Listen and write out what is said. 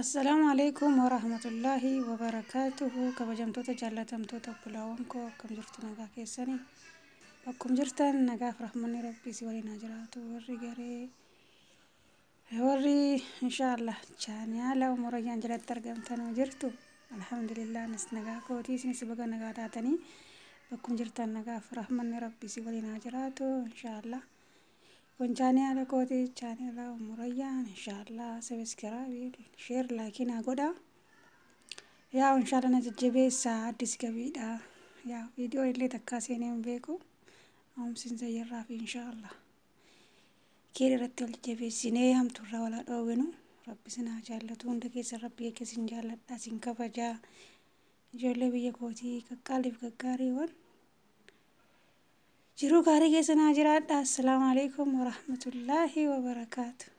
Assalaamu alaikum warahmatullaahi wabarakaatuhu. Kabajamtoota jaallatamtoota obbolaawwan koo, akkam jirtu? Nagaa keessanii? Bakkum jirtan nagaaf rahmanni rabbii si waliin haa jiraatu. Warri garee, warri inshaallah chaanaala Umurayyaan jalatti argamtan jirtu, alhamdulillah, anis nagaa kootii, isinis baga nagaa taatanii. Bakkum jirtan nagaaf rahmanni rabbii si waliin haa jiraatu inshaallah. Kun chaanaala kootii, chaanaala Umurayyaan. Inshaallah subscribe, share, like naa godha. Yaa inshaallah na jajjabeessaa, addis gabiidha. Yaa viidiyoo illee takkaa seenee hin beeku. Amsiin sayyarraa fi inshaallah. Keer irratti wal jajjabeessinee hamtuurraa walaa dhoowwinu. Rabbi sin haa jaallatu hunda keessa. Rabbi eegga sin jaalladha, sin kabajaa. Ijoollee biyya kootii qaqqaaliif gaggaariiwwan. Jiruu gaarii keessa naa jiraadha. Assalaamu alaikum warahmatullaahi wabarakaatu.